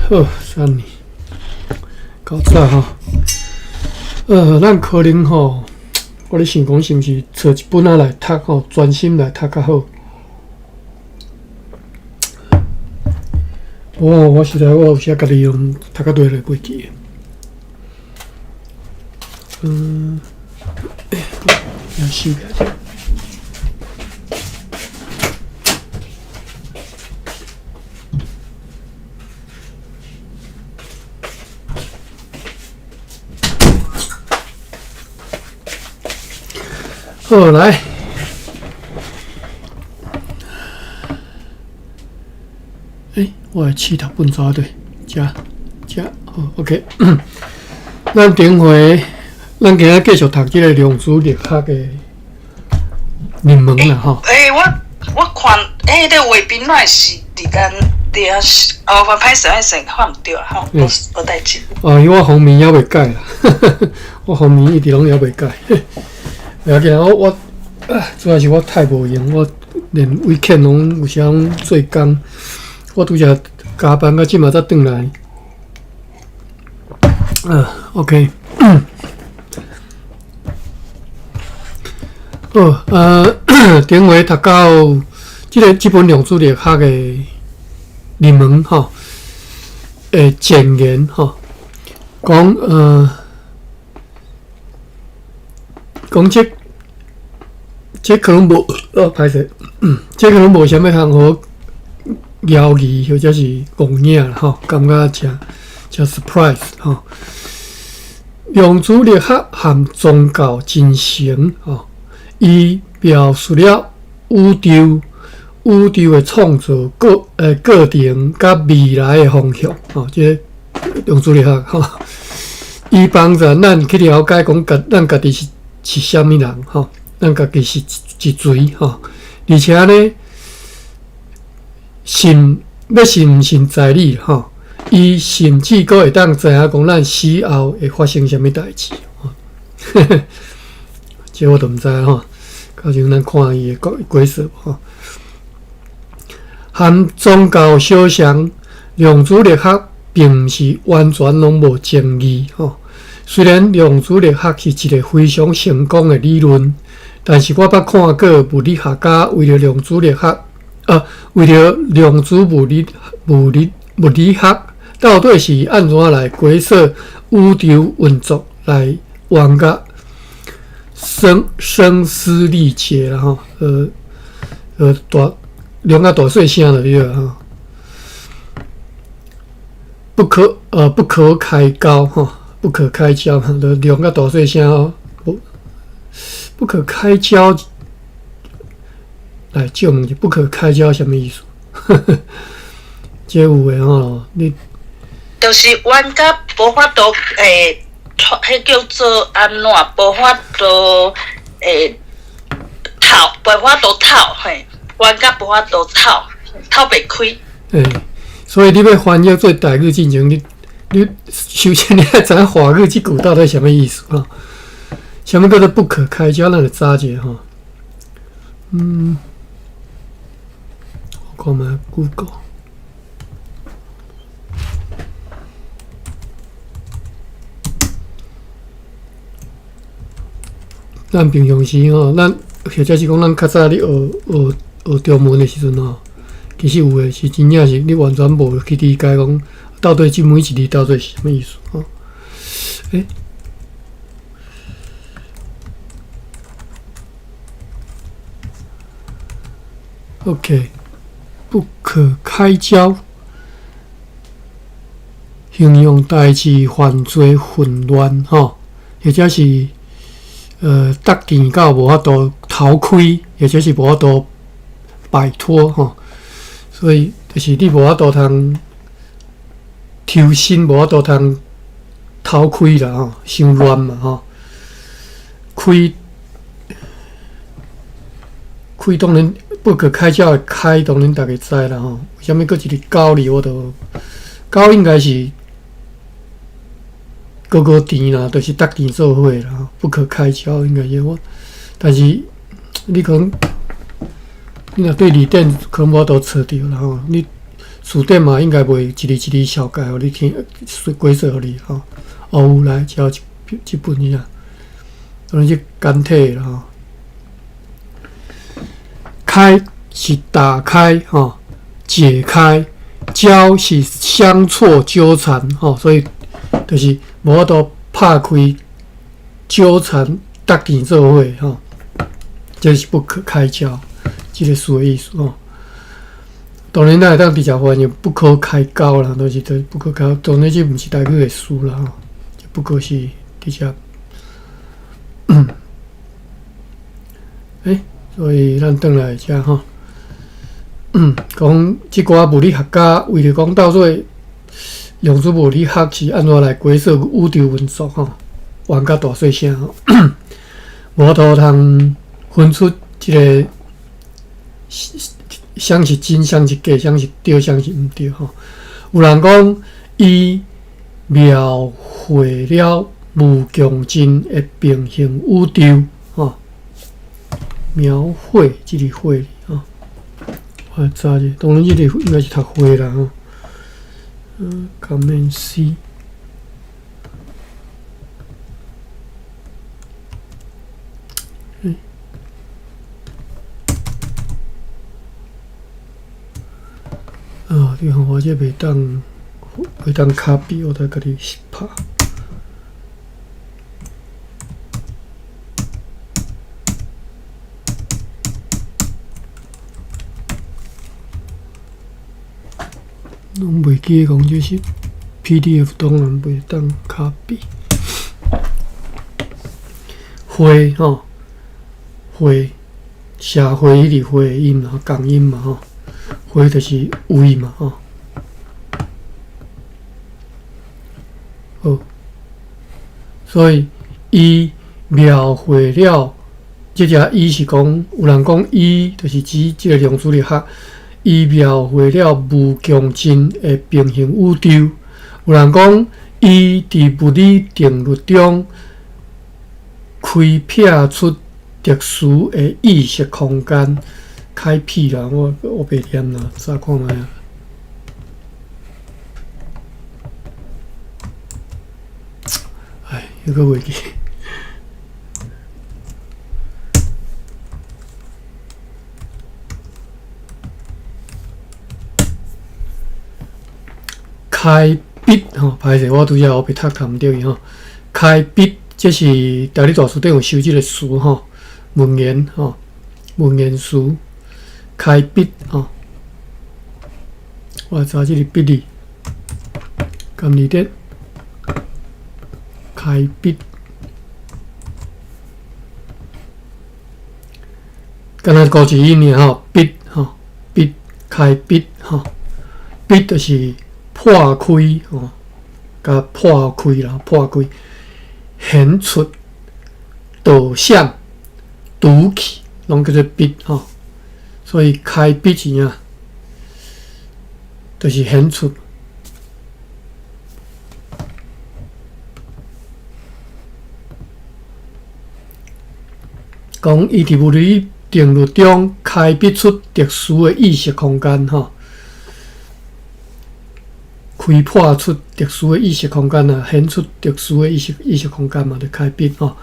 好，三年，够早吼。咱可能吼，我咧想讲是毋是揣一本仔来读吼，专心来读较好。无，我实在我有时家己用读甲对咧过去。欸，要收起来。好，来，欸，我的试读本怎对？遮遮好，OK。咱顶回，咱今仔继续读这个量子力学的入门啦，吼。欸，我看，欸，彼个画面哪会是伫咱伫遐？哦，我歹势歹势，看毋著啦，吼，无代志。哦，因为我封面犹未改啦，我封面一直拢犹未改。袂要紧，我啊，主要是我太无闲，我连 weekend 拢有时拢做工，我拄才加班到这马才转来。啊，OK。好，顶回读到这本量子力学的入门吼，的前言吼，讲这可能无，哦，歹势，这可能无啥物通好犹疑或者是戆影啦吼，感觉诚诚 surprise 吼。量子力学和宗教真诚吼，伊描述了宇宙的创造过程佮未来的方向吼，这个量子力学吼，伊帮助咱去了解讲，咱家己是啥物人吼。咱家己是一谁吼，而且呢，信欲信毋信在你吼，伊甚至阁会当知影讲咱死后会发生啥物代志吼。这我都毋知吼，到时阵咱看伊的解释吼。和宗教相像，量子力学并毋是完全拢无争议吼。虽然量子力学是一个非常成功的理论，但是我捌看过物理学家为了量子力学，为了量子物理学到底是按怎来解释宇宙运作来冤甲声嘶力竭啦吼，大量甲大细声就对了吼，不可开交吼，不可开交，就量甲大细声吼。不可开交，来借问者，不可开交啥物意思？这有的吼，你就是冤甲无法度彼叫做按怎？无法度透，无法度透嘿，冤甲无法度透，透袂开。欸，所以你欲翻译做台语进前，你首先你爱知影华语这句到底啥物意思吼？啥物叫做不可开交？咱来查一下吼。我看觅 Google。咱平常时吼，咱或者是讲咱较早咧学中文的时阵吼，其实有的是真正是你完全无去理解讲到底这每一字到底是啥物意思吼。欸，OK，不可开交，形容代志犯罪混乱吼，或者是达电到无法度透逃開，或者是無法度擺脫吼，所以就是你無法度通抽身，無法度通逃開啦吼，傷亂嘛吼。開開當然不可開交的開，當然逐家知啦吼。為啥物閣一個交字，我都交應該是高高甜啦，就是逐甜做伙啦，不可開交應該是我，但是你可能你若對字典可能無法度揣著啦吼，你詞典嘛應該袂一字一字紹介予你聽，解說予你吼。哦，有來，這這本爾，當然是簡體啦吼。開是打開吼，解開，交是相錯糾纏吼，所以就是無法度拍開糾纏搭甜做伙吼，這是不可開交，這個詞的意思吼。當然，咱會當直接翻譯不可開交啦，就是不可開。當然，這毋是台語的詞啦吼，不過是直接。欸，所以咱轉來遮吼，講這寡物理學家為著講到底量子物理學是按怎來解說宇宙運作吼，玩甲大細聲吼，無法度通分出這個啥是真，啥是假，啥是對，啥是毋對吼。有人講伊描繪了無窮盡的平行宇宙吼，描繪這個繪吼，我查者，當然這個應該是讀繪啦吼。嗯，Command C。啊！你看我這袂當袂當 copy，我得家己拍。攏袂記得講這是 PDF 檔案袂當 copy。繪吼，繪社會彼個會音嘛，共音嘛吼。繪就是位嘛吼，好，所以伊描繪了，這只伊是講，有人講伊就是指這個量子力學，伊描繪了無窮盡的平行宇宙。有人講伊佇物理定律中開闢出特殊的意識空間。開闢啦，我我袂念啦，查看覓啊。哎，猶閣袂記。開筆吼，歹勢，我拄則烏白讀讀毋著伊吼。開筆，這是台語大辭典有收這個詞吼，文言吼，文言詞。開筆吼，我來查這個筆字，敢佇咧開筆，敢若孤一音爾吼，筆吼，筆開筆吼，筆就是破開吼，共破開啦，破開，顯出、導閃、拄去，攏叫做筆吼。所以開筆是啥？就是顯出。講伊佇物理定律中開闢出特殊的意識空間，吼，開破出特殊的意識空間啊，顯出特殊的意識意識空間嘛，就開筆吼。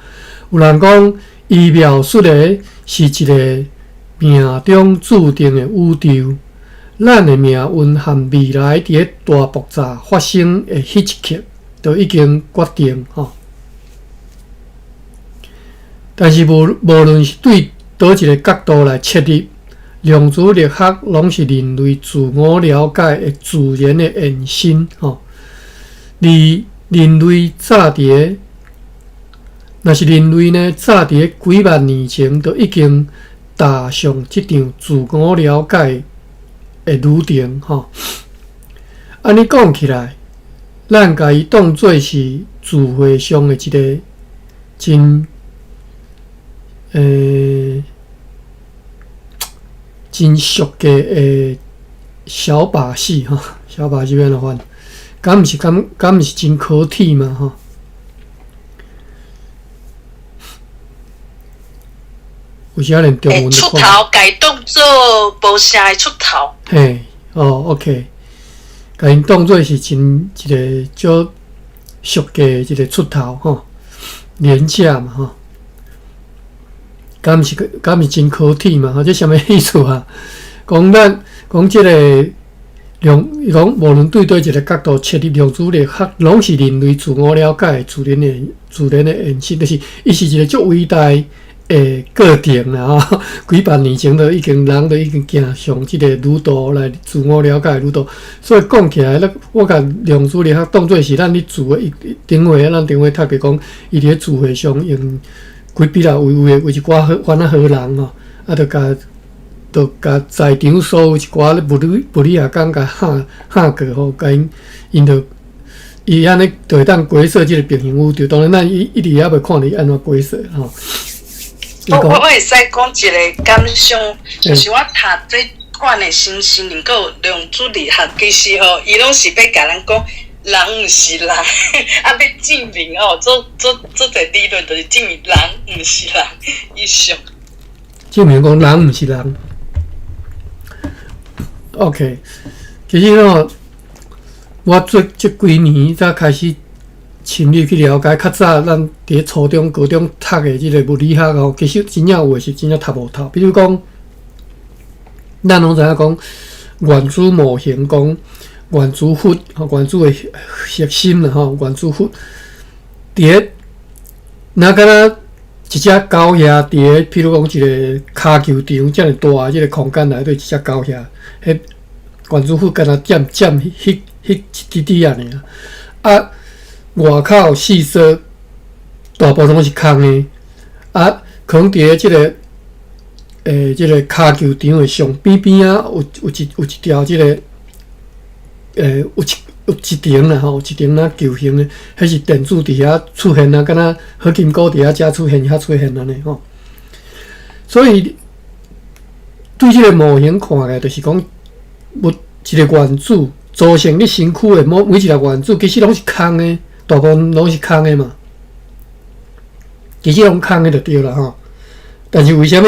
有人講，伊描述的是一個命中注定的宇宙，咱的命運和未來佇咧大爆炸發生的彼一刻，就已經決定吼。但是無無論是對佗一個角度來切入，量子力學攏是人類自我了解的自然的延伸吼。而人類早佇咧若是人類呢，早佇咧幾萬年前就已經踏上這場自我了解的旅程，吼。按呢講起來，咱共伊當做是字匯上的一個真真俗的小把戲，吼，小把戲欲按怎翻？敢毋是敢毋是真可恥嘛，吼？有時仔連中文都出頭，共伊當做無啥的出頭。嘿，哦，OK，共𪜶當做是真一個足俗的一個出頭吼，廉價嘛吼，敢毋是真可恥嘛？吼，這啥物意思啊？講咱講這個量，伊講無論對佗一个角度切入量子力學，攏是人類自我了解自然的自然的延伸，就是伊是一個足偉大的過程啦吼。幾百年前就已經人就已經行上這個旅途來自我了解的旅途，所以講起來，咱我共量子力學當做是咱咧自伊頂回，咱頂回讀著講，伊佇咧字匯上用幾筆仔為為為一寡好番仔好人吼，啊，就共在場所有一寡咧物理學家共嚇嚇過吼，共𪜶𪜶就伊按呢就會當解說這個平行宇宙。當然，咱一直猶未看著伊按怎解說吼。我會使講一個感想，就是我讀這款的心身靈閣有量子力學，其實吼，伊攏是欲共咱講，人毋是人，啊，欲證明哦，做做做這理論就是證明人毋是人，以上。證明講人毋是人。OK，其實吼，我這這幾年才開始深入去了解，較早咱佇咧初中、高中讀的這個物理學吼，其實真正有的是真正讀無透。比如講，咱攏知影講原子模型，講原子核，吼，原子的核心啦吼，原子核佇咧，若敢若一隻狗仔佇咧，譬如講一個跤球場遮爾大的這個空間內底，一隻狗仔，彼原子核敢若佔佔彼彼一滴滴仔爾，啊，外口四周大部分攏是空的，啊，可能佇咧這個這個跤球場的上邊邊仔有一條這個有一層啦吼，有一層若球形的，彼是電子佇遐出現啊，敢若合金股佇遐遮出現，遐出現按呢吼。所以對這個模型看起來，就是講，物一個原子組成你身軀的每一粒原子，其實攏是空的，大部分攏是空的嘛。其實攏空的就對啦吼。但是為啥物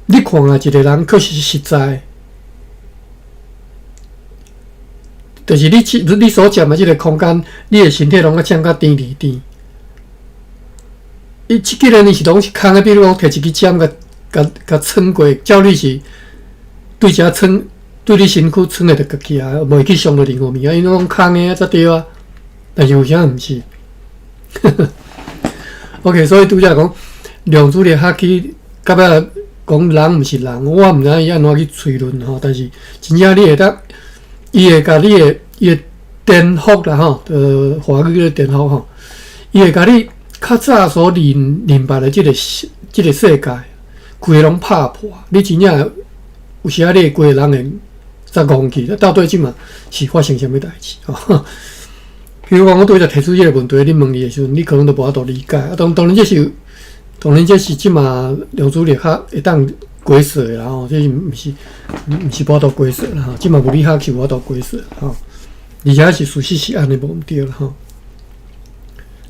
你看啊一個人卻是實在？就是你你所佔的這個空間，你的身體攏愛佔甲甜膩甜。伊既然伊是攏是空的，比如講提一支針，共共共穿過，照理是對遮穿，對你身軀穿的就割起來，袂去傷著任何物件，因為攏空的啊，才對啊。但是為啥毋是？OK，所以拄才講量子力學去到尾講人毋是人，我毋知影伊按怎去推論吼，但是真正你會當。伊會共你的伊會顛覆啦吼，華語叫做顛覆吼。伊會共你較早所認認捌的這個世界，規个攏拍破。你真正有時仔你規個人會才戇去，到底這馬是發生啥物代誌吼？比如講，我拄才提出這個問題，你問伊的時陣，你可能都無法度理解。啊，當然這是當然這是這馬量子力學會當解說的啦吼，這是毋是無法度解說啦吼，這馬物理學是無法度解說吼，而且是事實是按呢無毋對啦吼。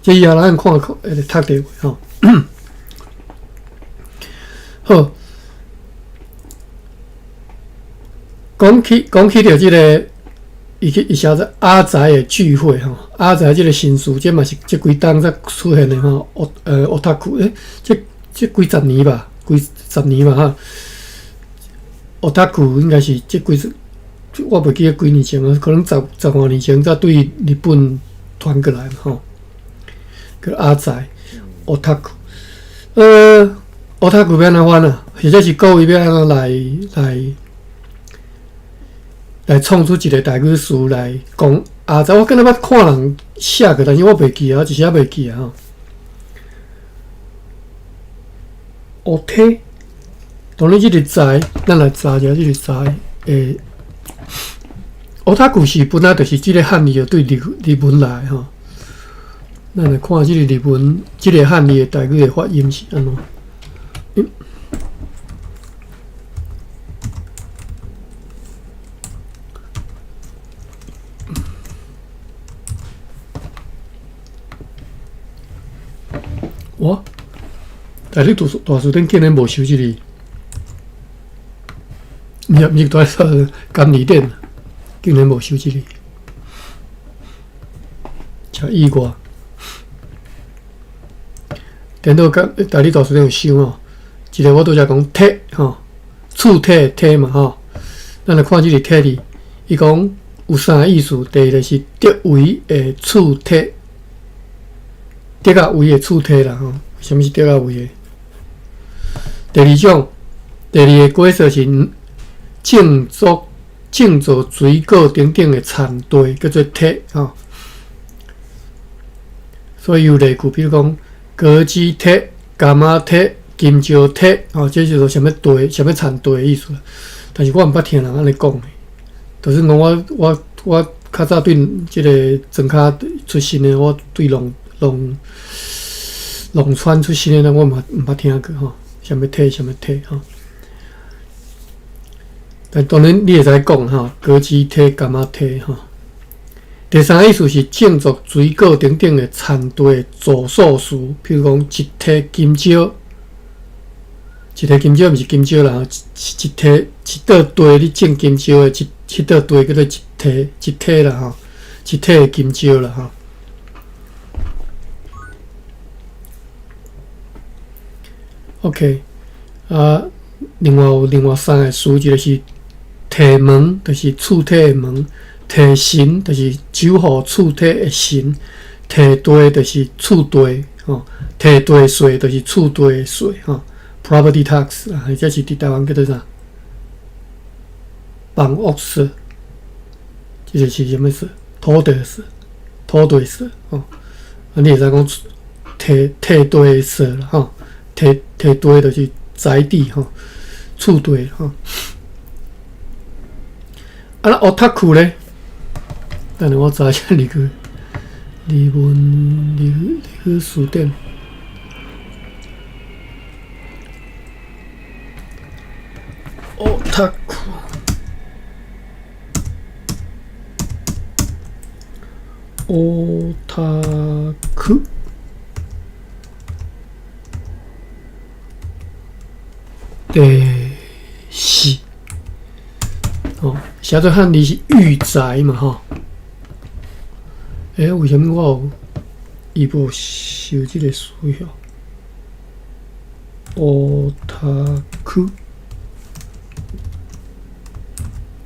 這以後咱看會讀著吼。好，講起著這個，伊去伊寫做阿宅的聚會吼，阿宅這個新詞，這嘛是這幾冬才出現的吼，オタク，欸，這幾十年吧。幾十年嘛哈，オタク應該是這幾，我袂記得幾年前啊，可能十十外年前才對日本傳過來嘛吼，叫阿宅オタク，オタク欲按怎翻啊？或者是各位欲按怎來創出一個台語詞來講阿宅？我敢若捌看人寫過，但是我袂記啊，一時仔袂記啊吼。乌体，當然這個宅，咱來查一下這個宅的。オタク是本來就是這個漢字就對日日文來吼。咱來看這個日文，這個漢字的台語的發音是按怎？哇！台語大辭典竟然無收這個，毋是毋是大辭監理典，竟然無收這個，誠意外。顛倒講台語大辭典有收吼，一個我拄才講體吼，厝體的體嘛吼，咱來看這個體字，伊講有三個意思，第一個是竹圍的厝體，竹仔圍的厝體啦吼，啥物是竹仔圍的？第二種，第二個解說是種作種做水果等等的產地，叫做體吼。所以有例句，比如講果子體、柑仔體、金蕉體，吼，這就是啥物地、啥物產地的意思啦。但是我毋捌聽人按呢講的，就是講我較早對這個莊跤出身的，我對農村出身的，我嘛毋捌聽過吼，啥物體、啥物體吼。但當然你會使講吼，果子體、柑仔體吼。第三個意思是種作水果等等的產地的組數詞，譬如講一體金蕉，一體金蕉毋是金蕉啦，一體一道地咧種金蕉的，一彼道地叫做一體一體啦吼，一體的金蕉啦吼。OK，啊，另外有另外三個詞，一個是提門，就是厝體的門；提神，就是守護厝體的神；提地，就是厝地吼；提地稅，就是厝地的稅吼。Property tax 啊，或者是佇台灣叫做啥？房屋稅，這個是啥物稅？土地稅，土地稅吼。啊，你會使講提提地的稅啦吼。提提地就是宅地吼，厝地吼。啊，那オタク咧？等下我查一下日語，日文日語辭典。オタク，オタク。第四，哦，寫做漢字是御宅嘛，吼。欸，為啥物我有伊無收這個詞吼？オタク，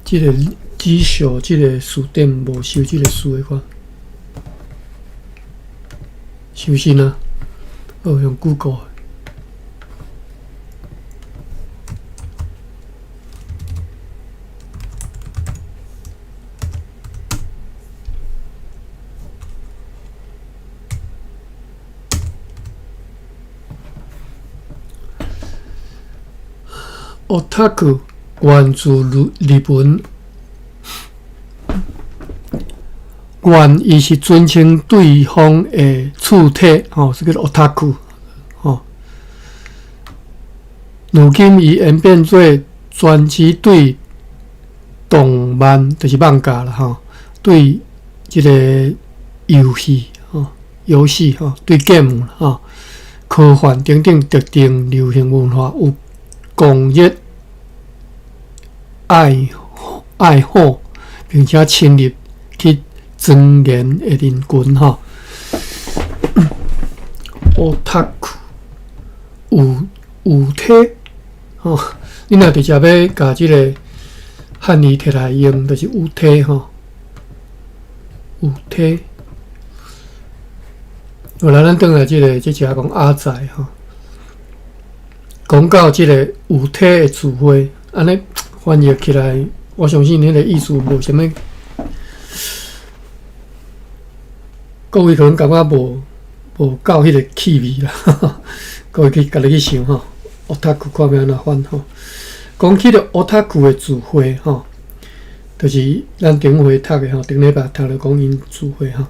這個指數，這個辭典無收這個詞的話，收信啊？哦，用 Google。オタク源自日文，源伊是尊稱對方的厝體，吼，是叫做オタク，吼。如今伊演變做專指對動漫，就是漫畫啦，吼，對這個遊戲，吼，遊戲，吼，對 game，吼，科幻等等特定流行文化有狂熱愛好，並且深入去鑽研的人群吼。オタク有體吼，你若直接欲共這個漢字摕來用，就是有體吼，有體。後來咱轉來這個，這一下講阿宅吼。講到這個有體的詞彙，按呢翻譯起來，我相信彼個意思無啥物。各位可能感覺無夠彼個氣味啦，各位去家己去想吼。otaku 看欲按怎翻吼。講起著 otaku 的詞彙吼，就是咱頂回讀的吼，頂禮拜讀著講𪜶詞彙吼。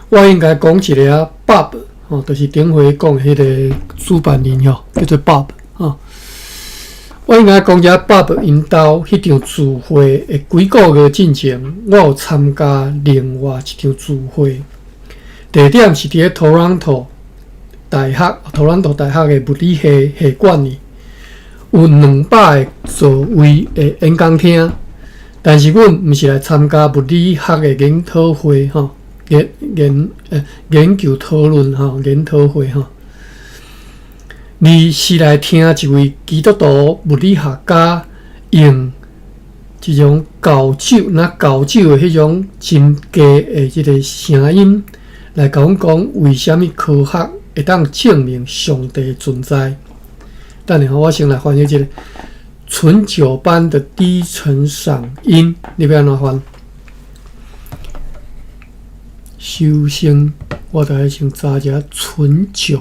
我應該講一个啊，Bob 吼，就是頂回講彼个主辦人吼，叫做 Bob 吼。我應該講一下 Bob 𪜶兜彼場聚會的幾个月進前，我有參加另外一場聚會，地點是佇咧 Toronto 大學，Toronto 大學的物理系系館裡，有200个座位的演講廳。但是阮毋是來參加物理學的研討會吼，研究討論吼，研討會吼。而是來聽一位基督徒物理學家用這種厚酒、若厚酒的彼種真低的這个聲音，來共阮講為啥物科學會當證明上帝存在。等下我先來翻譯這个醇酒般的低沉嗓音，你欲按怎翻？首先，我著愛先查一下醇酒。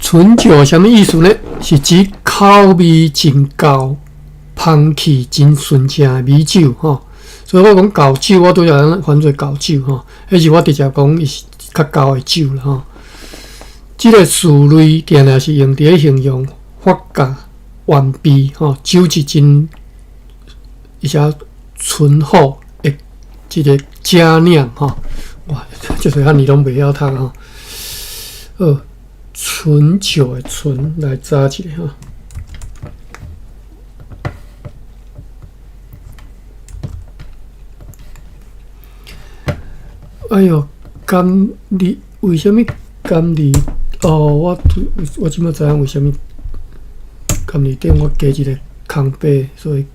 醇酒啥物意思呢？是指口味真厚、香氣真純正的米酒吼。所以我講厚酒，我拄才翻做厚酒吼，彼是我直接講伊是較厚的酒啦吼。這个詞類定定是用佇咧形容發酵完畢吼，酒質真而且醇厚的這个佳釀吼。哇，這濟漢字攏袂曉讀吼。好。醇酒的醇來查一下吼。哎喲，甘你為啥物甘你？哦，我這擺知影為啥物甘你頂我加一个空白，所以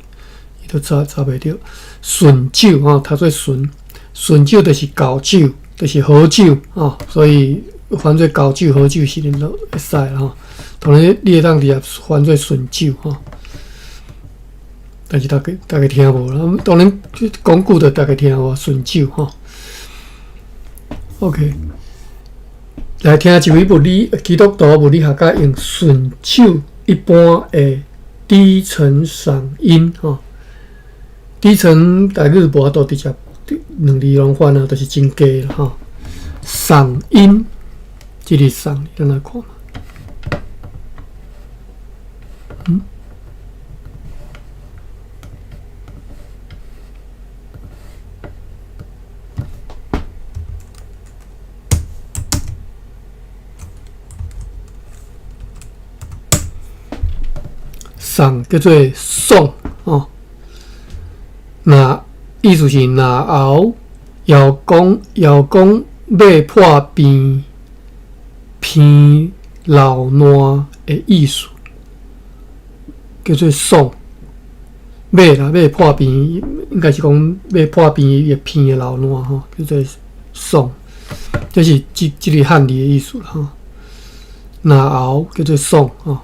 伊都查袂著。醇酒吼，讀做醇，醇酒就是厚酒，就是好酒吼，所以。翻做厚酒、好酒是恁攏會使啦吼。當然，你會當直接翻做醇酒吼，但是逐家聽無啦。當然，講久就逐家聽無醇酒吼。OK，來聽一位物理基督徒物理學家用醇酒一般的低沉嗓音吼，低沉台語無法度直接兩字攏翻啊，就是真低啦吼。嗓音。這个嗓，咱來看。嗯？嗓叫做爽哦。若意思是若喉枵講馬破病。鼻流爛的意思，叫做爽。馬啦，馬破病，應該是講馬破病伊會鼻會流爛吼，叫做爽。這是這个漢字的意思啦吼。若喉叫做爽吼。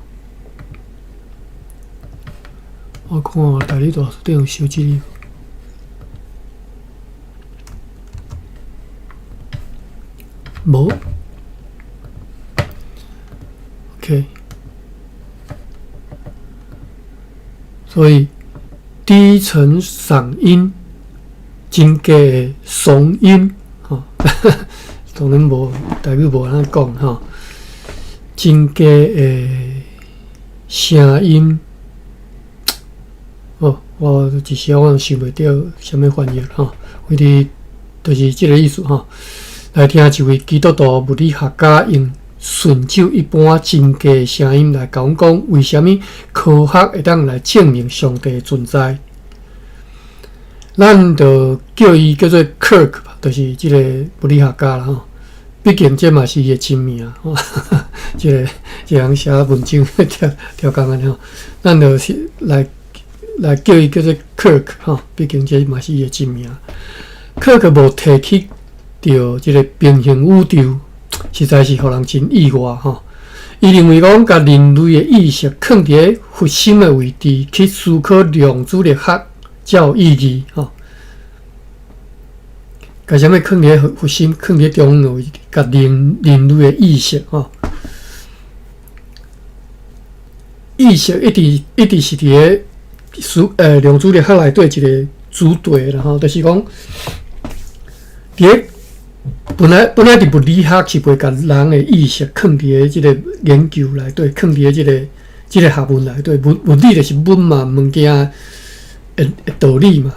我看台語大辭典有寫這个無？OK，所以低沉嗓音，真低的嗓音，吼，當然無台語無按呢講吼，真低的聲音，哦，我一時我想袂著啥物翻譯吼，反正就是這个意思吼。來聽一位基督徒物理學家用醇酒一般真低的聲音來共阮講，為啥物科學會當來證明上帝的存在？咱就叫伊叫做 Kirk 吧，就是這个物理學家啦吼。畢竟這嘛是伊的真名吼，這个人寫文章調工按呢吼。咱就是來叫伊叫做 Kirk 吼，畢竟這嘛是伊的真名。克克無提起著這个平行宇宙，實在是予人真意外吼。伊認為講，共人類的意識囥佇咧核心的位置去思考量子力學才有意義吼。共啥物囥佇咧核心，囥佇咧中央的位置，共人類的意識吼，意識一直一直是佇咧量子力學內底一个主題啦吼，就是講佇咧本來佇物理學是袂共人的意識囥佇咧這个研究內底，囥佇咧這个學問內底。物理就是物嘛，物件的道理嘛。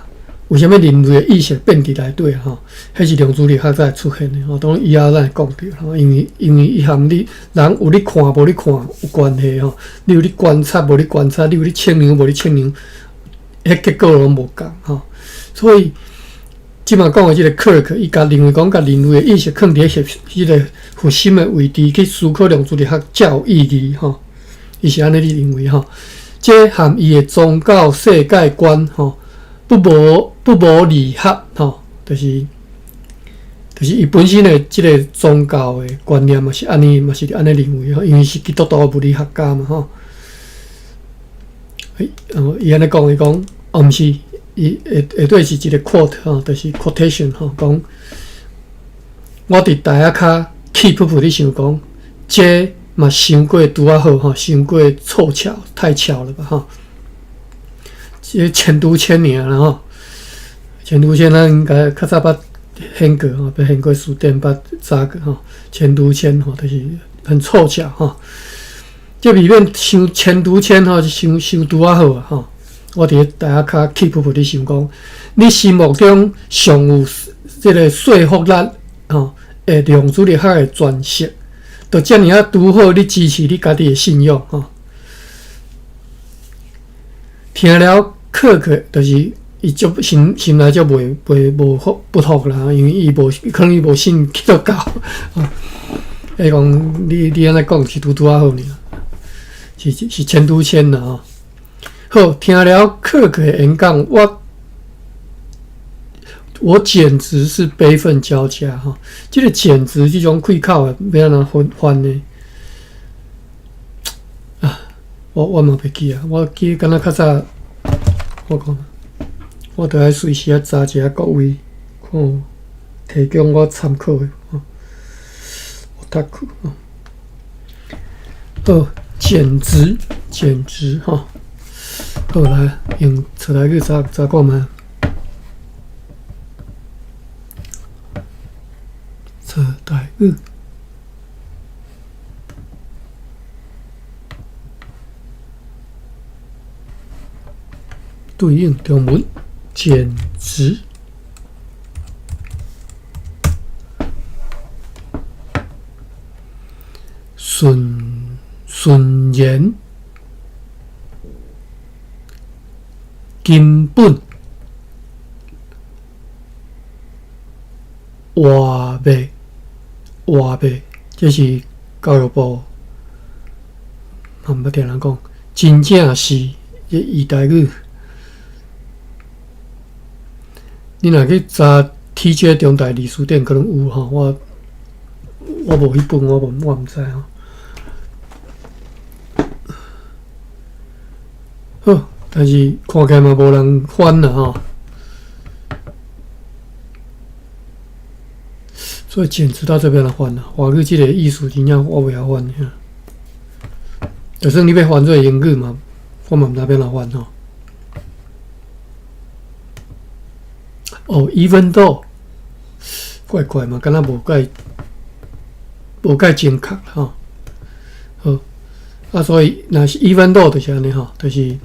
為啥物人類的意識變佇內底吼？彼是量子力學才會出現的吼。當然以後咱會講著吼，因為伊含你人有咧看無咧看有關係吼。你有咧觀察無咧觀察，你有咧測量無咧測量，彼結果攏無仝吼。所以這馬講的這个 Kirk，伊共認為講，共人類的意識囥佇咧彼个核心的位置去思考量子力學才有意義吼。伊是按呢咧認為吼。這含伊的宗教世界觀吼不謀而合吼，就是伊本身的這个宗教的觀念嘛是按呢，嘛是按呢認為吼，因為是基督徒物理學家嘛吼。伊按呢講，伊講，哦，毋是，伊下下底是一个 quote 吼，就是 quotation 吼，講我佇台仔跤氣噗噗咧想講，這嘛傷過拄仔好吼，傷過湊巧，太巧了吧吼。這千拄千爾啦吼，千拄千咱應該較早捌聽過吼，捌聽過辭典，捌查過吼，千拄千吼，就是很湊巧吼。這未免傷千拄千吼，傷傷拄仔好啊吼。我佇咧台仔跤氣噗噗咧想講，你心目中上有這个說服力吼的量子力學的詮釋，就遮爾仔拄好，你支持你家己的信仰吼。聽了克克，就是伊足心心內足袂袂無服不服啦，因為伊無可能伊無信基督教，伊講你按呢講是拄拄仔好爾，是千拄千啦吼。好，聽了克克的演講，我簡直是悲憤交加吼。這个簡直這種開口的欲按怎翻翻呢？啊，我嘛袂記啊，我記敢若較早，我講，我著愛隨時仔查一下各位，看提供我參考的吼。我讀去吼。好，簡直，簡直吼。好來，用出來去查查看覓。查台語。對應中文，簡直。順順然，根本，活袂活袂，這是教育部，嘛毋捌聽人講，真正是這伊台語。你若去查 TJ 中大歷史典，可能有吼，我無彼本，我毋知吼。好，但是看起來嘛無人翻啦吼，所以簡直到這邊來翻啦。華語這个意思真正我袂曉翻。就算你欲翻做英語嘛，我嘛毋知欲按怎翻吼。哦，even though 怪怪嘛，敢若無蓋正確吼。好，啊，所以若是 even though 就是按呢吼，就是，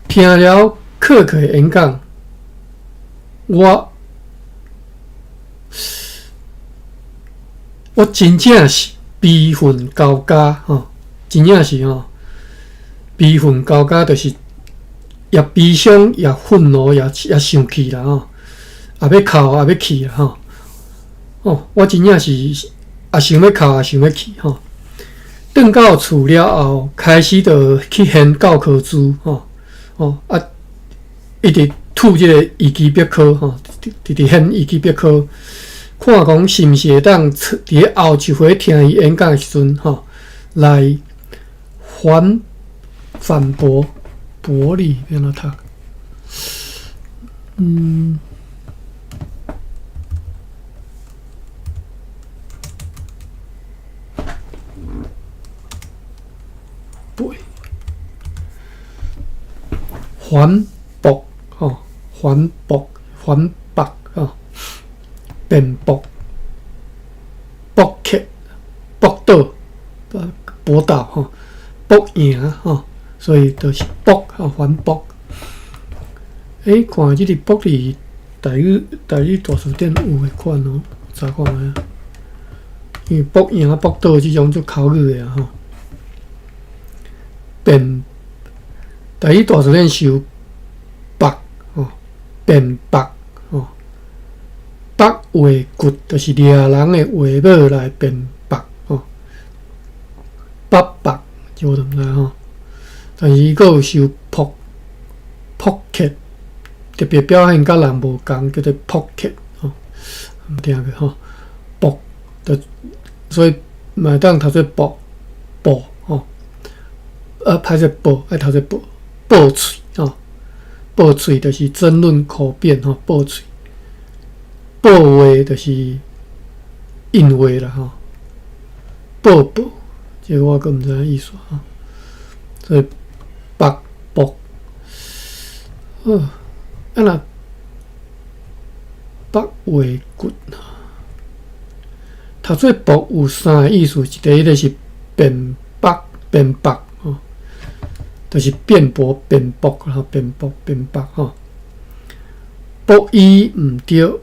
聽了克克的演講，我真正是悲憤交加吼，真正是吼，悲憤交加，就是也悲傷，也憤怒，也生氣啦吼，也欲哭，也欲氣啦吼。哦，我真正是也想欲哭，也想欲氣吼。轉到厝了後，開始就去掀教科書吼，哦啊，一直吐這个維基百科吼，直直掀維基百科，看講是毋是會當佇咧後一回聽伊演講的時陣吼，來反駁駁理欲按怎讀？嗯。反駁吼，反駁、反駁吼，辯駁、駁克、駁倒、駁倒吼，駁贏吼，所以就是駁吼，反駁。欸，看這个駁字台語大辭典有的款哦，查看覓啊？因為駁贏、駁倒這種足口語的啊吼。辯台語大辭典是有駁吼，辯駁吼，駁話骨就是掠人的話尾來辯駁吼，駁駁這我就毋知吼。但是伊閣有收撲撲克，特別表現佮人無仝，叫做撲克吼，毋聽過吼。駁就所以嘛會當讀做駁駁吼，啊歹勢駁愛讀做駁。駁喙吼，駁喙就是爭論口辯吼，駁喙。駁話就是應話啦吼，駁駁，這個我閣毋知影意思吼。所以駁駁，好，啊若駁話骨，讀做駁有三个意思，第一个是辯駁、辯駁。就是辯駁、辯駁吼，辯駁、辯駁吼。駁伊毋著，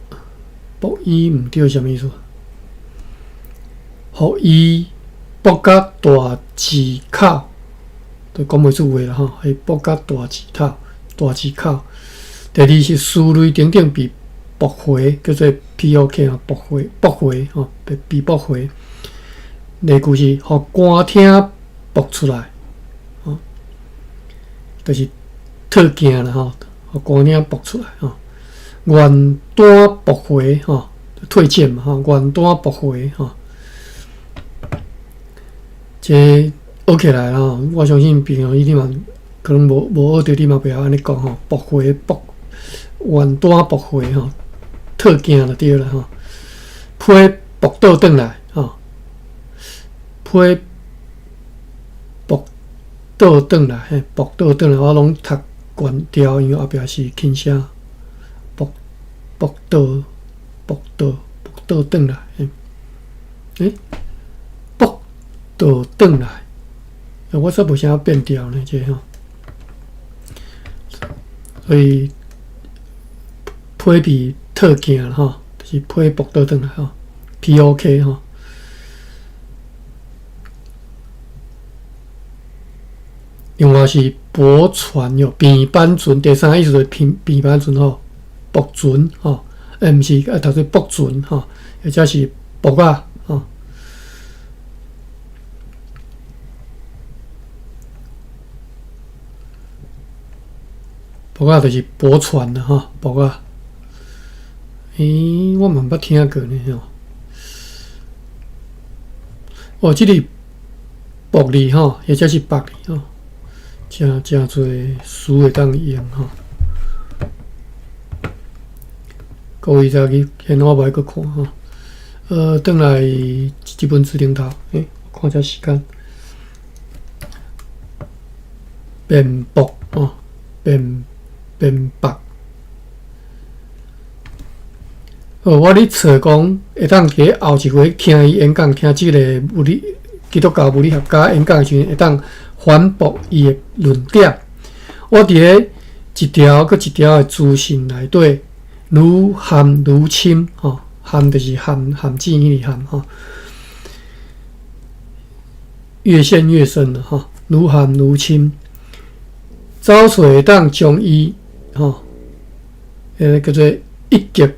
駁伊毋著啥物意思？予伊駁甲大舌口，都講袂出話啦吼。伊駁甲大舌頭、大舌口。第二是思慮等等被駁回，叫做 POK 吼，駁回、駁回吼，被駁回。例句是予官廳駁出來。就是套鏡啦吼，予官領駁出來吼，原單駁回吼，退件嘛吼，原單駁回吼，這學起來吼，我相信平常時你嘛可能無學著，你嘛袂曉按呢講吼，駁回駁原單駁回吼，套鏡就對啦吼，批駁倒轉來吼，批。倒轉來，嘿，駁倒轉來，我攏讀懸調，因為後壁是輕聲，駁駁倒，駁倒，駁倒轉來，嘿，欸，駁倒轉來，我煞無啥變調呢，這個吼，所以批被套鏡吼，就是批駁倒轉來吼，POK 吼。另外是駁船喲，平板船。第三個意思就是平板船吼，駁船吼，欸，毋是，愛讀做駁船吼，或者是駁仔吼。駁仔就是駁船啦吼，駁仔。欸，我嘛毋捌聽過呢吼。哦，這個駁字吼，或者是縛字吼。誠誠濟詞會當用吼，各位再去現我無愛閣看吼。轉來這本書頂頭，欸，看一下時間。辯駁吼，辯駁。哦，我咧揣講會當佇咧後一回聽伊演講，聽這个物理基督教物理學家演講的時陣，會當反駁伊的論點。我佇咧一條閣一條的資訊內底，愈陷愈深吼，陷就是陷阱彼个陷吼，越陷越深了吼，愈陷愈深。走出會當將伊吼，彼个叫做一擊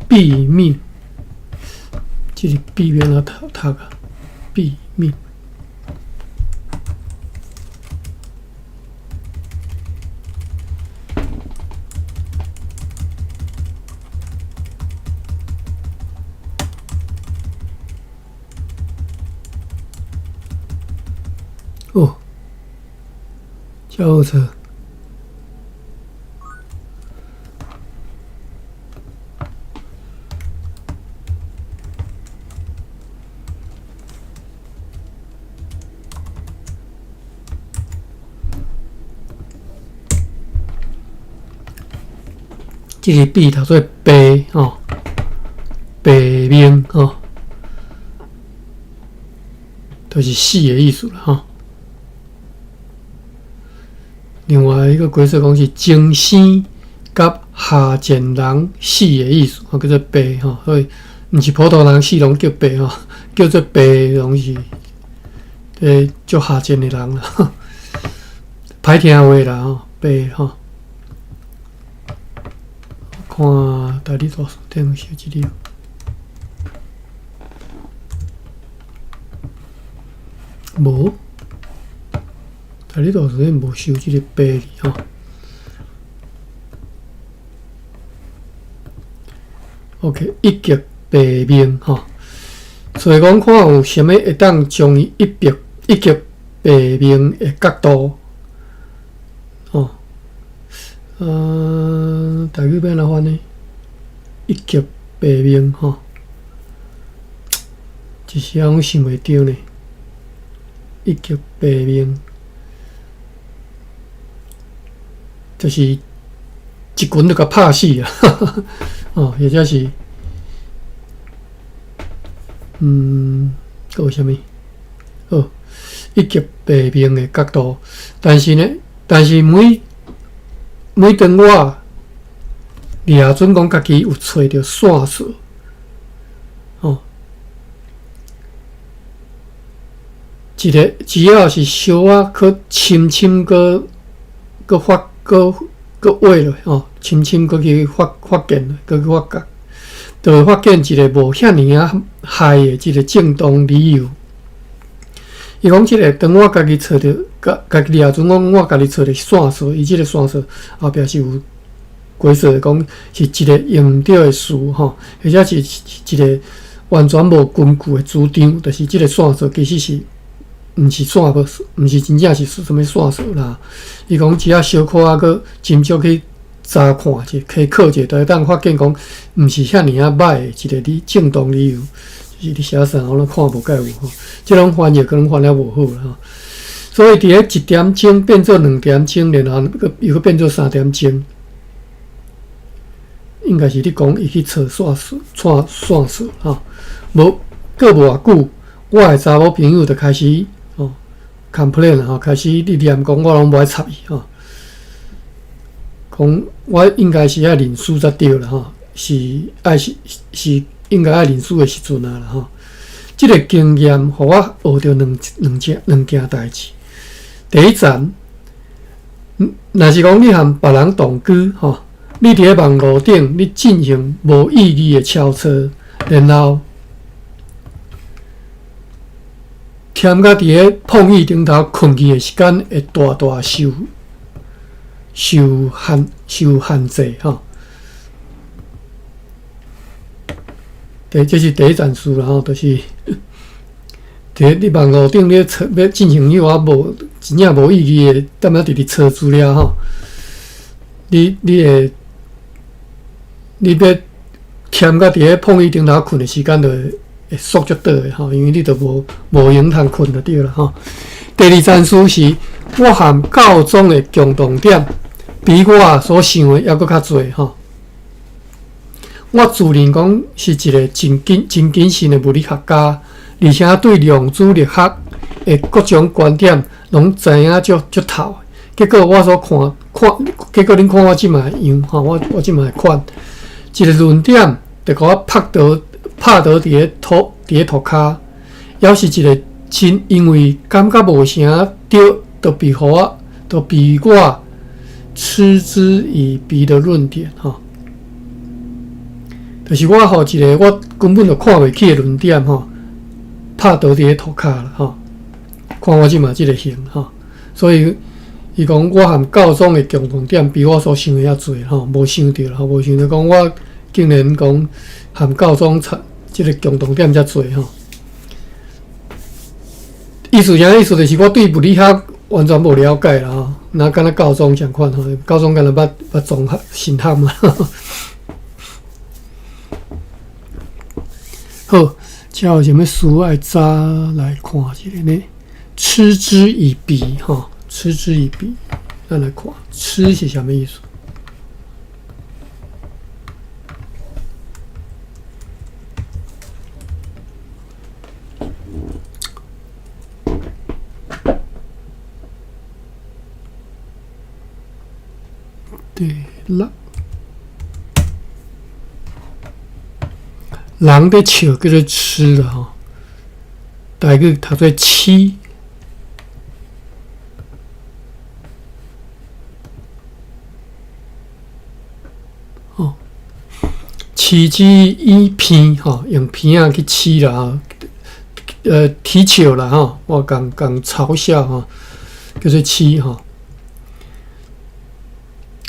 斃命，這個斃欲按怎讀讀啊？斃命。叫做。這个 B 讀做白吼，白命吼，就是死的意思啦吼。另外一个解釋講是精生佮下賤人死的意思，吼叫做白吼，所以毋是普通人死攏叫白吼，叫做白攏是足下賤的人啦，歹聽話啦吼，白吼。看台語大辭典有寫這个無？台語大辭典無收這個白字吼。OK，一擊斃命吼，所以講看有啥物會當將伊一擊一擊斃命的角度，吼。台語欲按怎翻呢？一擊斃命吼，一時仔攏想袂著呢。一擊斃命，就是一拳就共拍死啊！哦，或者是，閣有啥物？好，一擊斃命的角度，但是呢，但是每每當我掠準講家己有揣著線索，吼，一個只要是小可去深深閣閣發閣閣挖落，吼，深深閣去發發現，閣去發覺，就會發現一個無遐爾仔害的一個正當理由。伊講這個，當我家己揣著，家家己掠準講，我家己揣著線索，伊這個線索後壁是有解釋講是一個用毋著的詞吼，或者是一個完全無根據的主張，就是這個線索其實是毋是線索，毋是真正是啥物線索啦。伊講只要小可仔閣斟酌去查看者、稽考者，就會當發現講毋是遐爾仔歹的一個理正當理由。是咧寫啥，我攏看無蓋有吼，這種翻譯可能翻了無好啦吼。所以佇咧一點鐘變做兩點鐘，然後閣又閣變做三點鐘，應該是咧講伊去揣線索、揣線索吼。無過無偌久，我的查某朋友就開始吼 complain 吼，開始咧念講我攏無愛插伊吼，講我應該是愛認輸才對啦吼，是愛是是。應該愛認輸的時陣啊啦吼，這個經驗予我學著兩兩件兩件代誌。第一層，若是講你和別人同居吼，你佇咧網路頂你進行無意義的敲錯，然後忝甲佇咧膨椅頂頭睏去的時間會大大受受限受限制吼。第這是第一層事啦吼，就是佇你網路頂咧揣欲進行彼寡無真正無意義的，踮遐直直揣資料吼。你你會你欲忝甲佇咧膨椅頂頭睏的時間，就會會縮足短的吼，因為你就無無閒通睏就對啦吼。第二層事是，我和教宗的共同點，比我所想的猶閣較濟吼。我自認講是一個真謹真謹慎的物理學家，而且對量子力學的各種觀點攏知影足足透。結果我所看看，結果恁看我這擺樣吼，我我這擺款，一個論點就共我拍倒拍倒佇咧塗佇咧塗跤，猶是一個真因為感覺無啥對，就被予我就被我嗤之以鼻的論點吼。就是我予一個我根本就看袂起的論點吼，拍倒佇咧塗跤啦吼。看我這馬這個型吼，所以伊講我和教宗的共同點比我所想的猶濟吼，無想著吼，無想著講我竟然講和教宗差這個共同點遮濟吼。意思啥意思？就是我對物理學完全無了解啦吼，若敢若教宗仝款吼，教宗敢若捌捌宗學神學嘛。好，遮有啥物書愛早來看一下呢？嗤之以鼻，吼，嗤之以鼻，咱來看，嗤是啥物意思？對啦，人佇笑叫做嗤啦吼，台語讀做痴。哦，嗤之以鼻吼，用鼻仔去嗤啦吼，啼笑啦吼，我共共嘲笑吼，叫做嗤吼。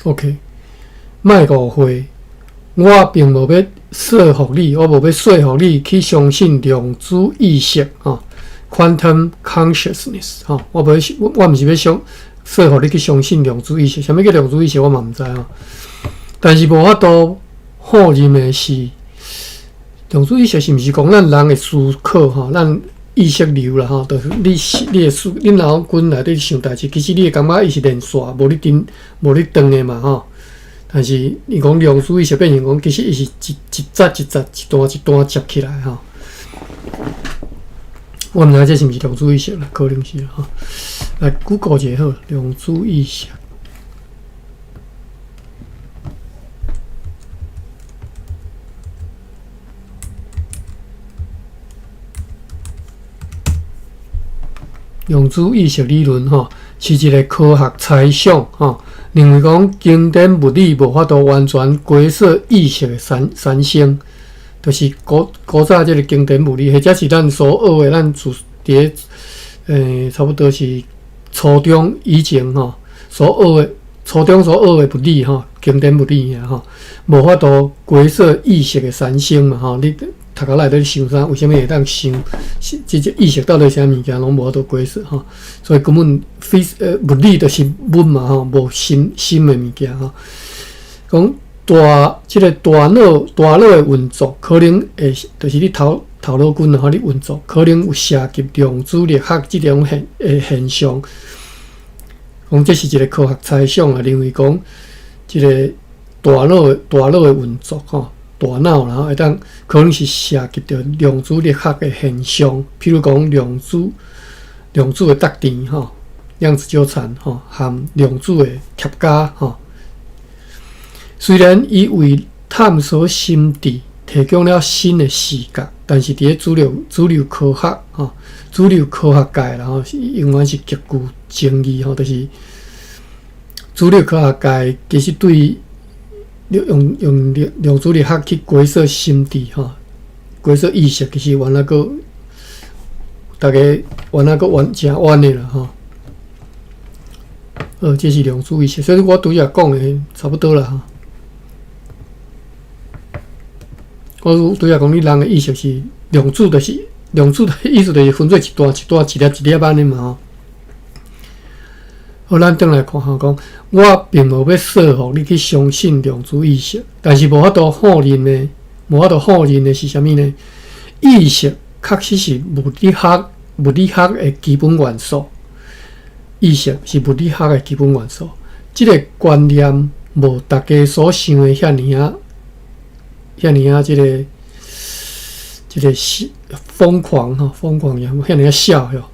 OK，莫誤會，我並無欲說服你，我無欲說服你去相信量子意識吼，quantum consciousness 吼，我無我我毋是欲相說服你去相信量子意識，啥物叫量子意識我嘛毋知吼。但是無法度否認的是，量子意識是毋是講咱人的思考吼，咱意識流啦吼，就是你你的思，你腦筋內底想代誌，其實你會感覺伊是連線，無咧斷，無咧斷的嘛吼。但是伊講量子意識變成講，其實伊是一一節一節、一段一段接起來吼。我毋知這是毋是量子意識啦，可能是吼。來 Google 一下好，量子意識。量子意識理論吼，是一個科學猜想吼，認為講經典物理無法度完全解釋意識的產產生，就是古古早這個經典物理，或者是咱所學的，咱自佇咧差不多是初中以前吼所學的，初中所學的物理吼，經典物理爾吼，無法度解釋意識的產生嘛吼，你讀到內底想啥？為啥物會當想？這這意識到底啥物件，攏無法度解釋吼。所以根本 phys 物理就是物嘛吼，無心心的物件吼。講大這個大腦大腦的運作，可能會就是你頭頭腦筋吼，你運作可能有涉及量子力學這種現的現象。講這是一個科學猜想啊，認為講這個大腦大腦的運作吼。大腦然後會當可能是涉及著量子力學的現象，譬如講量子量子的觸電吼，量子糾纏吼，含量子的疊加吼。雖然伊為探索心智提供了新的視角，但是佇咧主流主流科學吼，主流科學界然後永遠是極具爭議吼，就是主流科學界其實對用用量量子力學去解釋心智吼，解釋意識，其實原來閣逐家原來閣冤誠冤的啦吼。這是量子意識，所以我拄才講的差不多啦吼。我拄才講，你人的意識是量子，就是量子的意思，就是分做一段一段、一粒一粒按呢嘛吼。好，咱轉來看吼，講我並無欲說服你去相信量子意識，但是無法度否認的，無法度否認的是啥物呢？意識確實是物理學物理學的基本元素。意識是物理學的基本元素。這個觀念無大家所想的遐爾仔遐爾仔，這個這個是瘋狂吼，瘋狂呀，遐爾仔痟吼，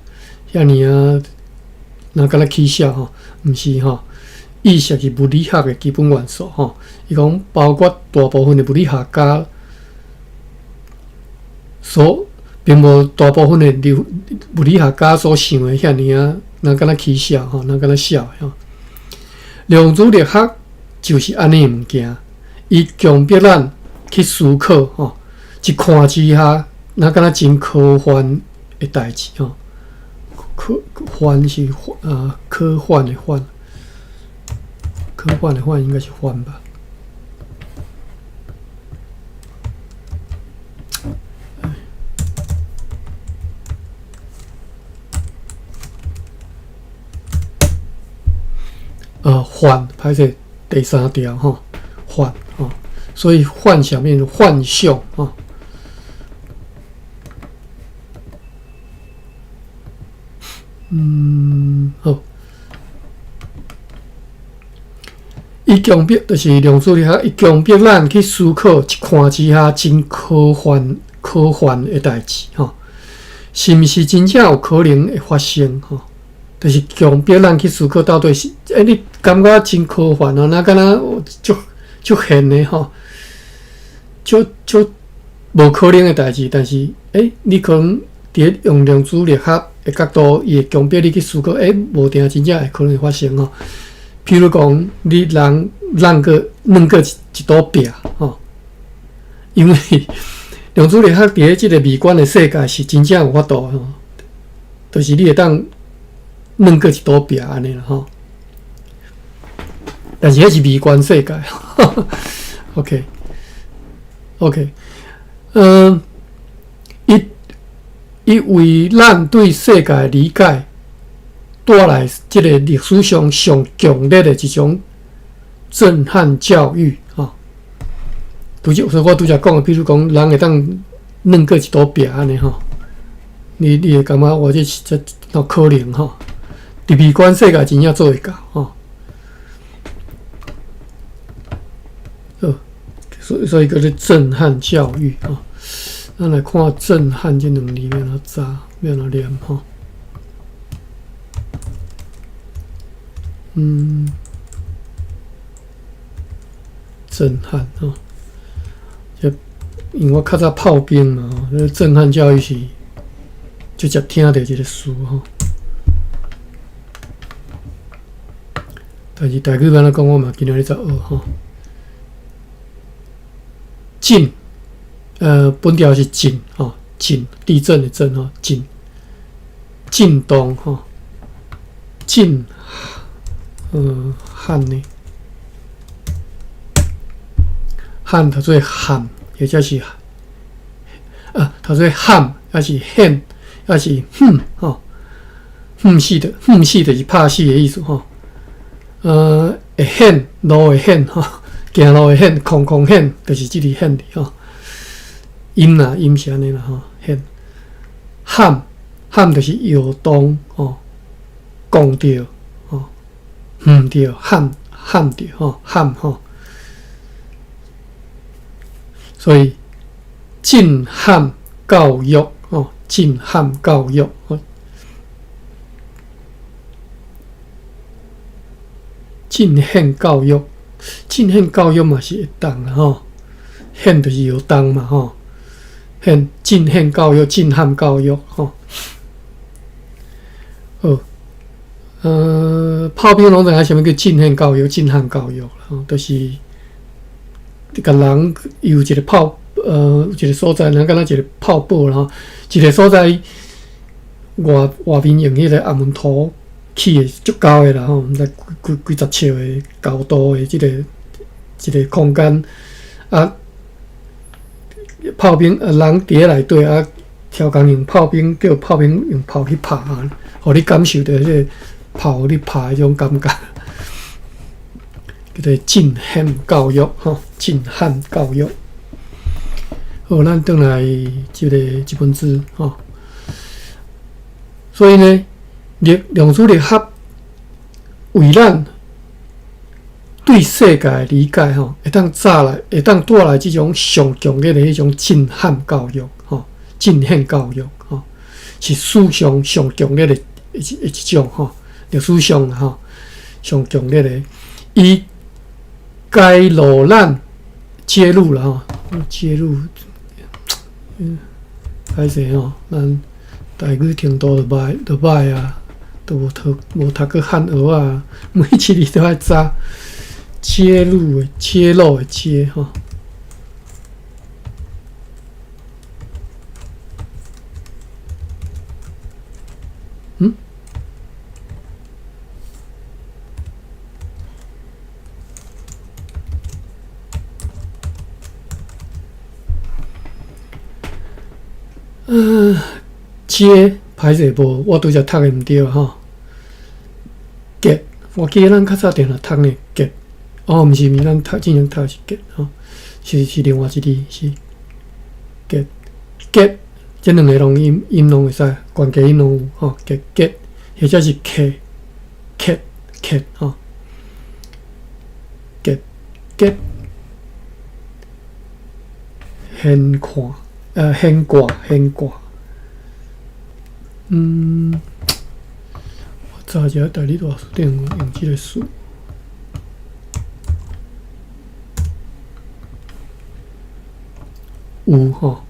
遐爾仔。若敢若起痟吼，毋是吼，意識是物理學的基本元素吼。伊講包括大部分的物理學家所，並無大部分的物物理學家所想的遐爾仔，若敢若起痟吼，若敢若痟吼。量子力學就是按呢物件，伊強迫咱去思考吼，一看之下，若敢若真科幻的代誌吼。科幻是啊，科幻的幻，科幻的幻應該是幻吧。幻，歹勢第三條吼，幻吼，所以幻想變幻象吼。好。伊強迫就是量子力學，伊強迫咱去思考一看之下真科幻、科幻的代誌吼，是毋是真正有可能會發生吼？就是強迫咱去思考到底是，你感覺真科幻哦，若敢若足足現的吼，足足無可能的代誌，但是你可能佇咧用量子力學的角度，伊會強迫你去思考，無定真正會可能會發生吼。譬如講，你人兩個一堵壁吼，因為量子力學佇咧這個微觀的世界是真正有法度吼，就是你會當兩個一堵壁按呢啦吼。但是彼是微觀世界，OK，OK，伊為咱對世界理解帶來這個歷史上上強烈的一種震撼教育吼。拄則，所以我拄則講的，比如講，人會當兩個一堵壁按呢吼，你會感覺我這是這哪可能吼？佇微觀世界真正做會到吼。好，所以叫做震撼教育吼。咱來看震撼這兩字欲按怎查，欲按怎念吼。震撼吼，這因為我較早炮兵嘛吼，這震撼教育是直接聽著這個詞吼。但是台語按怎講，我嘛今仔日才學吼。震，本條是震吼，震，地震的震吼，震，震動吼，震。撼呢？撼讀做撼，或者是啊，讀做撼，抑是掀，抑是哼吼，哼死的，哼死就是拍死的意思吼。會掀，路會掀吼，行路會掀，空空掀，就是這個掀字吼。音啦，音是按呢啦吼，掀，撼，撼就是搖動吼，講著。毋對，撼撼著吼，撼吼，所以震撼教育吼，震撼教育吼，震撼教育，震撼教育嘛是會當啦吼，撼就是搖動嘛吼，撼震撼教育，震撼教育吼，好。炮兵攏知影啥物叫震撼教育、震撼教育啦，吼，就是你共人有一個炮，有一個所在，人敢若一個炮堡啦吼，一個所在外面用彼個紅毛土起的足高的啦吼，毋知幾幾幾十尺的高度的這個一個空間啊，炮兵啊，人佇咧內底啊，超工用炮兵叫炮兵用炮去拍啊，予你感受著彼個炮咧拍彼種感覺，叫做震撼教育吼，震撼教育。好，咱轉來這個這本書吼。所以呢，量子力學為咱對世界的理解吼，會當帶來，會當帶來這種上強烈的彼種震撼教育吼，震撼教育吼，是史上上強烈的一種吼。歷史上吼上強烈的，伊揭露咱揭露啦吼，揭露，歹勢吼，咱台語程度就歹，就歹啊，都無讀過漢學啊，每一字都愛查。揭露的揭露的揭吼。揭歹勢無，我拄則讀的毋對吼。揭我記得咱較早定定讀呢結，哦，毋是毋是，咱讀之前讀是結吼，是是另外一字是結結，這兩个攏音音攏會使，懸低音攏有吼，結結，或者是客客客吼，結結，掀看，掀掛掀掛，嗯。早一下代理大辞典用這个詞，有吼，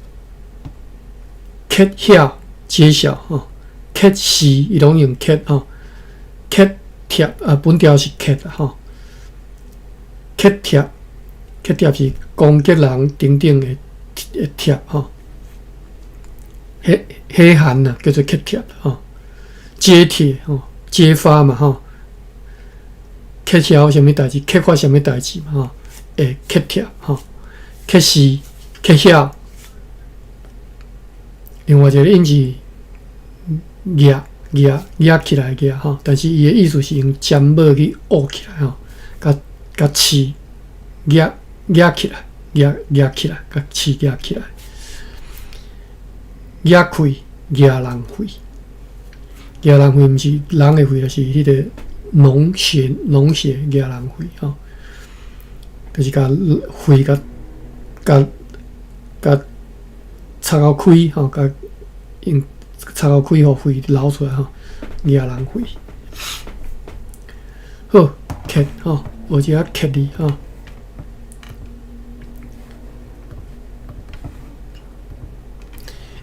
揭曉揭曉吼，揭示伊攏用揭吼，揭帖啊，本條是揭吼，揭帖揭帖是攻擊人等等的的帖吼，彼彼函啊叫做揭帖吼，揭帖吼。揭發嘛吼，揭曉啥物代誌，揭發啥物代誌嘛吼，會揭帖吼，揭示、揭曉。另外一个音是額額額起來額吼，但是伊的意思是用尖帽去烏起來吼，共共刺額額起來，額額起來，共刺額起來，額開額人肺。額人肺毋是人的肺，就是彼個膿血、膿血額人肺吼，就是共肺共共共插到開吼，共用插到開，予血流出來吼，額人肺。好，揭吼，學一下揭字吼。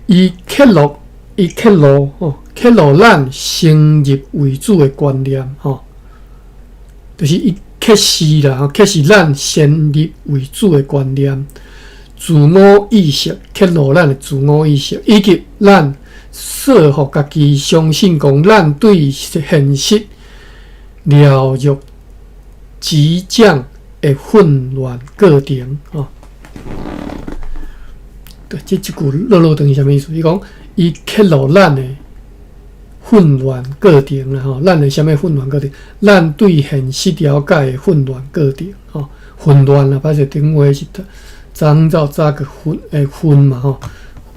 伊揭露，伊揭露吼。揭露咱先入為主的觀念，吼，就是伊揭示啦，揭示咱先入為主的觀念，自我意識，揭露咱的自我意識，以及咱說服家己相信講，咱對現實了如指掌的混亂過程，吼。對，這這句落落長是啥物意思？伊講伊揭露咱的混亂過程啦，吼，咱的啥物混亂過程？咱對現實了解的混亂過程，吼，混亂啊，歹勢頂話是昨早早個混的混嘛，吼，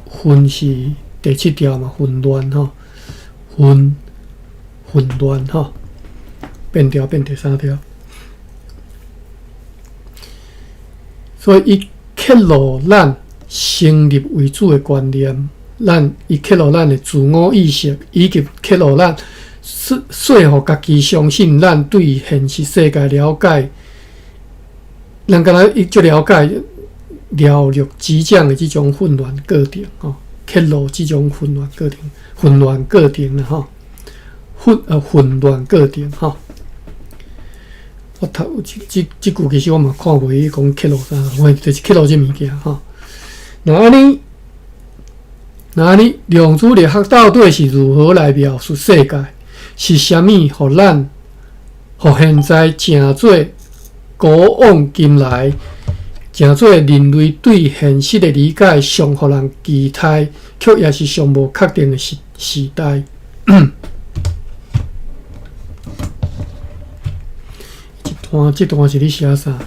混是第七條嘛，混亂吼，混混亂吼，變調變第三條，所以伊揭露咱先入為主的觀念。咱伊揭露咱的自我意識，以及揭露咱說說服家己相信咱對現實世界了解，咱敢若伊足了解了如指掌的這種混亂過程吼，揭露這種混亂過程，混亂過程啦吼，混混亂過程吼。我頭這這這句其實我嘛看袂伊講揭露啥，我就是揭露這物件吼。那按呢？那按呢，量子力學到底是如何來描述世界？是啥物予咱，予現在成做古往今來，成做人類對現實的理解上予人期待，卻也是上無確定的時時代？這段這段是咧寫啥？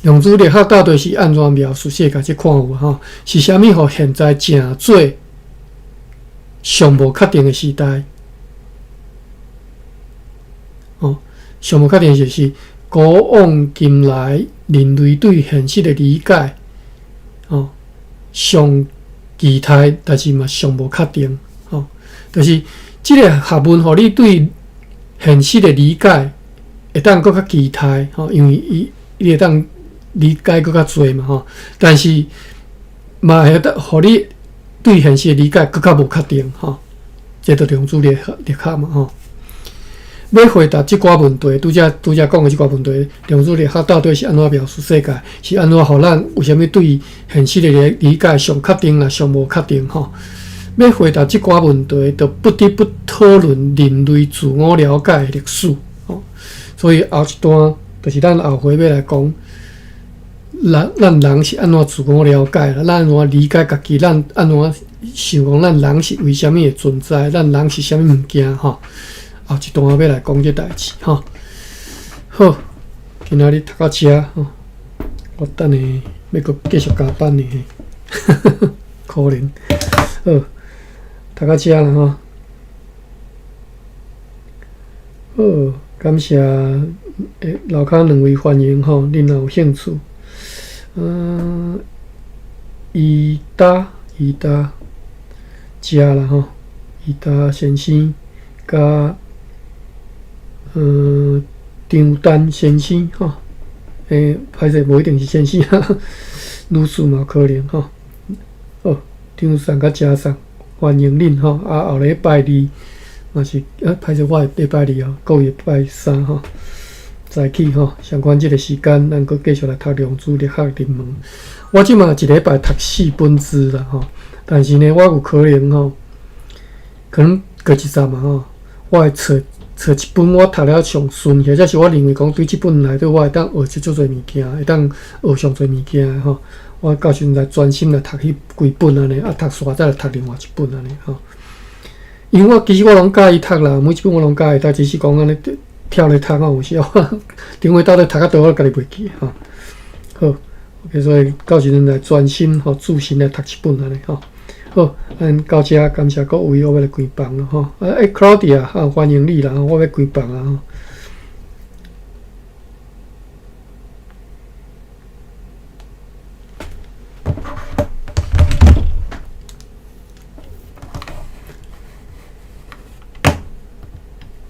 量子力學到底是按怎描述世界？這看有吼？是啥物予現在成做上無確定的時代？哦，上無確定就是古往今來人類對現實的理解，哦，上期待，但是嘛上無確定，哦，就是這個學問，予你對現實的理解會當閣較期待，吼，因為伊伊會當理解閣較濟嘛，吼，但是嘛會當予你對現實的理解閣較無確定，吼，這就量子力學力學嘛，吼。欲回答這寡問題，拄才拄才講的這寡問題，量子力學到底是按怎描述世界？是按怎予咱為啥物對現實的理理解上確定啊，上無確定？吼，欲回答這寡問題，就不得不討論人類自我了解的歷史。吼，所以後一段就是咱後回欲來講，咱咱人是按怎自我了解？咱按怎理解家己？咱按怎想講？咱人是為啥物會存在？咱人是啥物物件？吼。後一段欲來講這代誌，吼。好，今仔日讀到遮吼，我等下欲閣繼續加班呢，可憐。好，讀到遮啦吼。好，感謝樓跤兩位歡迎吼，恁若有興趣，伊達伊達遮啦吼，伊達先生佮張丹先生吼，歹勢無一定是先生，女士嘛有可能吼。好，張送佮謝送，歡迎恁吼。啊，後禮拜二嘛是，啊，歹勢我會禮拜二哦，閣禮拜三吼，早起吼，相關這個時間，咱閣繼續來讀量子力學入門。我這馬一禮拜讀四本書啦吼，但是呢，我有可能吼，可能過一陣嘛吼，我會揣揣一本我讀了上順，或者是我認為講對這本內底我會當學出足濟物件，會當學上濟物件吼。我到時陣來專心來讀彼規本按呢，啊，讀煞再來讀另外一本按呢吼。因為我其實我攏佮意讀啦，每一本我攏佮意讀，只是講按呢跳咧讀啊，有時我頂回到底讀較佗，我家己袂記吼。好，OK，所以到時陣來專心吼，注神來讀一本按呢吼。好，咱到遮感謝各位，我欲來關房了吼。啊，欸，Claudia，啊，歡迎你啦，我欲關房啊吼。